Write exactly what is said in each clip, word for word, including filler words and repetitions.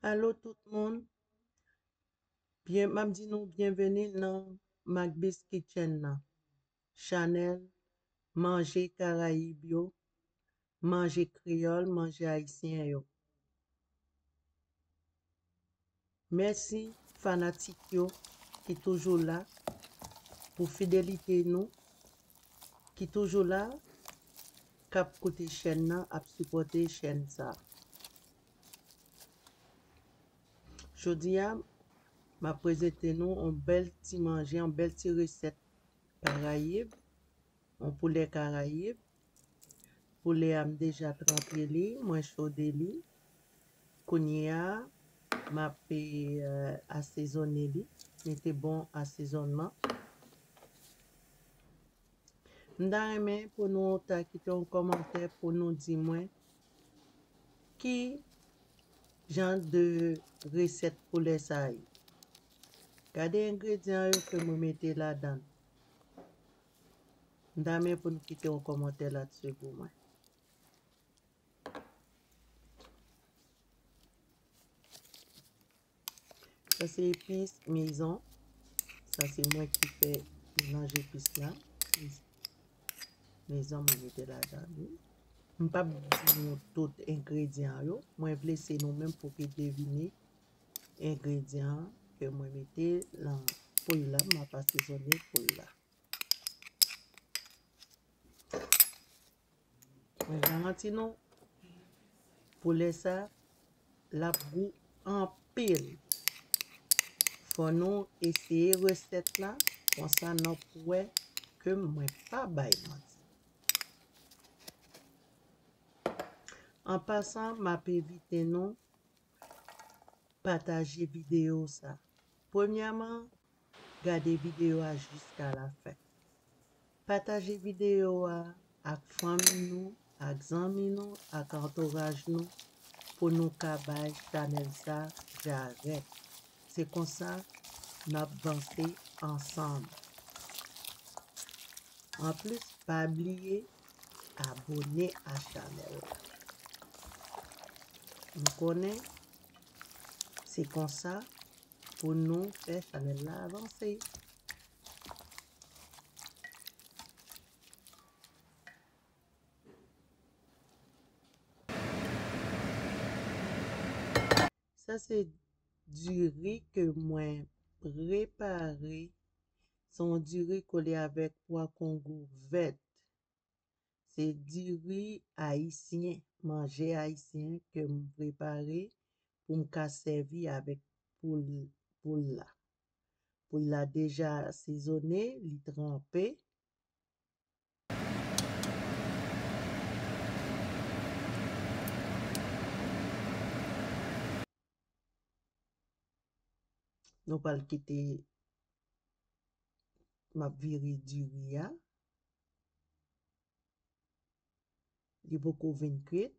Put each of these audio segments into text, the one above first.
Alo tout moun. Byen, m ap di nou byenveni nan Macbis Kitchen nan. Chanèl manje Karayib yo, manje kreyòl, manje ayisyen yo. Mèsi fanatik yo ki toujou la pou fidelite nou, ki toujou la, k ap koute chèn nan, ap sipòte chèn sa. Jodi a, m ap prezante nou yon bèl ti manje, yon bèl ti resèt Karayib, yon poulè Karayib. Poulè a, m deja tranpe li, mwen chode li. Kounye a, m ap, eh, asezone li, mete bon asezònman. M ta renmen pou nou ta kite yon kòmantè pou nou di mwen ki jan de resèt poulè sa ye. Gade engredyan yo ke mwen mete ladan. M ta renmen pou nou kite yon kòmantè ladsi pou mwen. Sa se epis mezon. Sa se mwen ki fè melanj epis la. Mezon mwen mete ladan li. M p ap di nou tout engredyan yo. Mwen vle se nou menm pou ki devine engredyan ke mwen mete nan poul la. M ap asezone poul la. Mwen garanti nou, poulè sa, l ap gou anpil. Fò nou eseye resèt la, konsa n ap wè ke mwen pa bay manti. An pasan, m ap envite nou pataje videyo sa. Premyèman, gade videyo a jiska lafen. Pataje videyo a ak fanmi nou, ak zanmi nou, ak antouraj nou, pou nou ka bay chanèl sa jarèt. Se konsa n ap vanse ansanm. Anplis, pa bliye abone a chanèl la. Nou konnen se konsa pou nou fè chanèl la avanse. Sa se diri ke mwen prepare. Se yon diri kole avèk pwa kongo vèt. Se diri ayisyen, manje ayisyen ke m prepare pou m ka sèvi avèk poul, poul la. Poul la deja asezone, li tranpe. Nou pral kite, m ap vire diri a. Li poko vin kwit.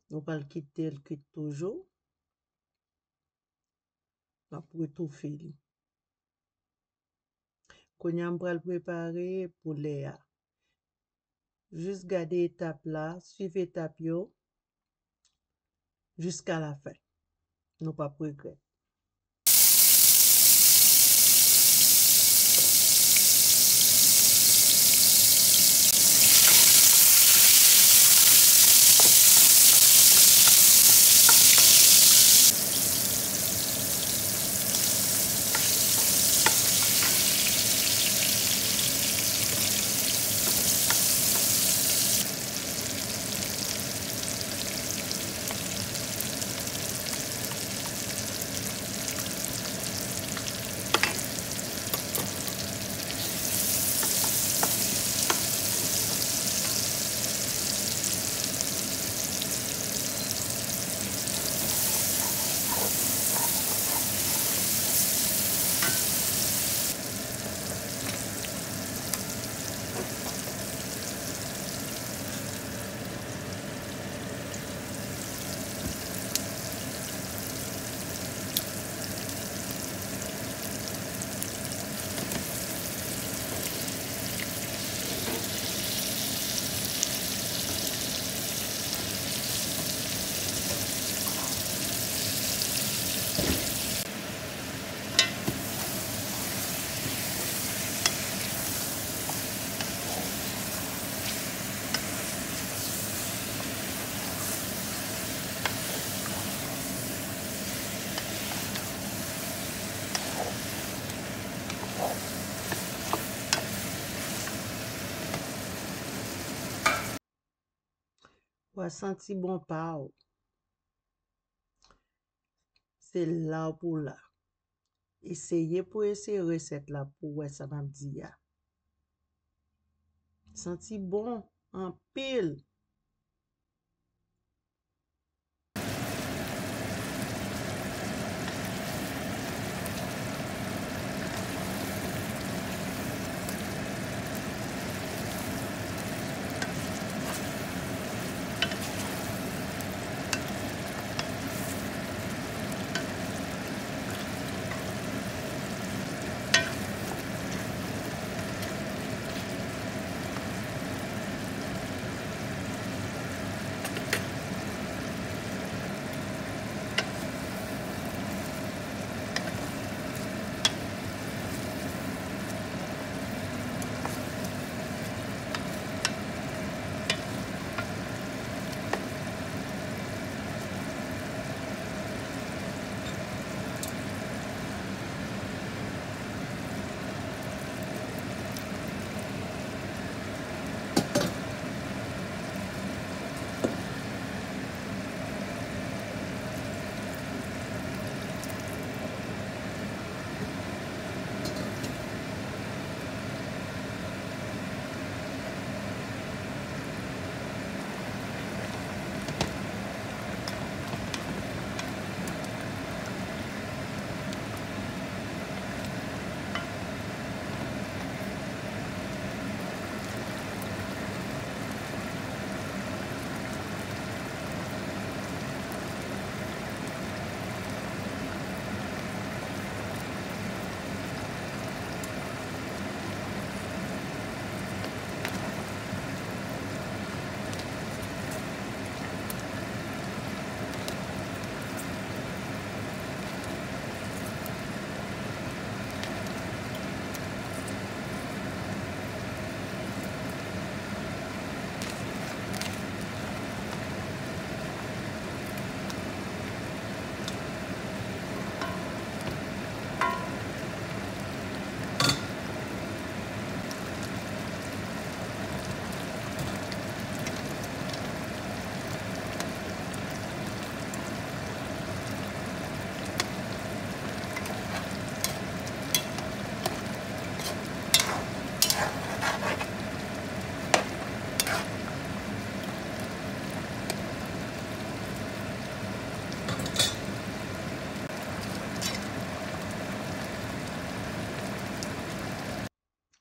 Nou pral kite l kwit toujou. N ap retoufe li. Kounye a, m pral prepare poulè a. Jis gade etap la, swiv etap yo jiska lafen. Nou p ap regrèt. W a santi bon pa w. Se la w pou la. Eseye pou eseye resèt la pou w wè sa m ap di a. Santi bon anpil.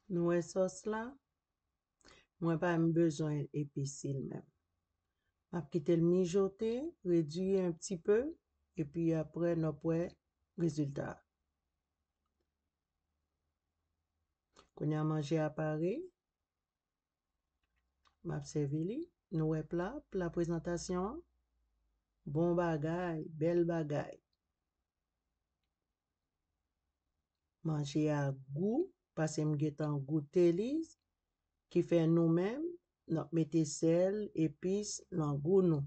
Nou wè sòs la? Mwen pa menm bezwen episi l menm. M ap kite l mijote, redui un petit peu, epi apre n ap wè rezilta a. Kounye a manje a pare. M ap sèvi li. Nou wè pla, pla prezantasyon an. Bon bagay, bèl bagay. Manje a gou, paske m gentan goute li, ki fè nou menm, n ap mete sèl, epis nan gou nou.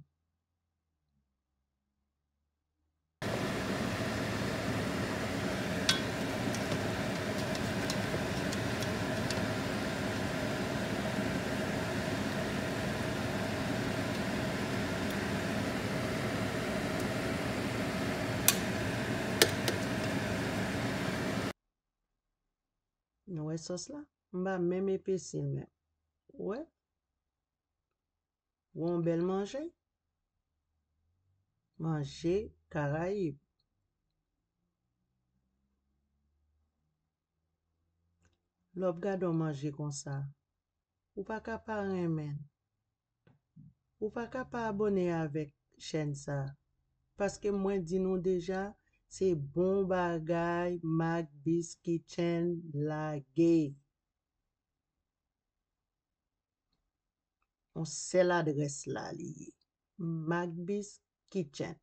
Nou wè sòs la? M pa menm epesi l menm. Ou wè? Yon bèl manje. Manje Karayib. Lè w ap gade yon manje konsa, ou pa ka pa renmen l. Ou pa ka pa abòne avèk chèn sa. Paske mwen di nou deja, se bon bagay Macbis Kitchen lage. Yon sèl adrès la li ye. Macbis Kitchen.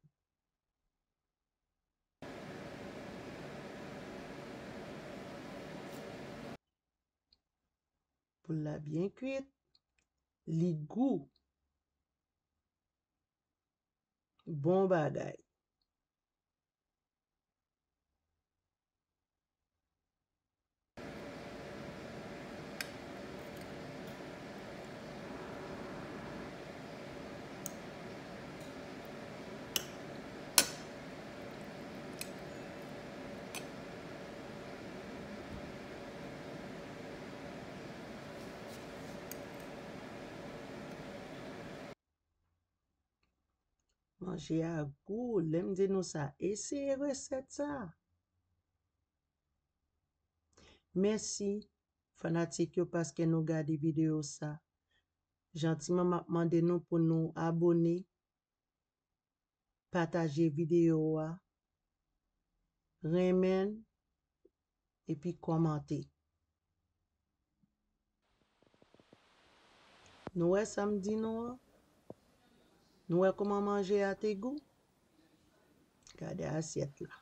Poul la byen kwit. Li gou. Bon bagay. Manje a gou, lè m di nou sa, eseye resèt sa. Mèsi, fanatik yo, paske nou gade videyo sa. Jantiman, m ap mande nou pou nou abone, pataje videyo a, renmen l, epi kòmante. Nou wè sa m di nou an? Nou wè kòman manje a te gou? Gade asyèt la.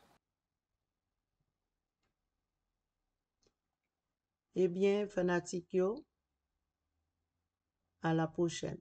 Ebyen, fanatik yo, a la pwochèn.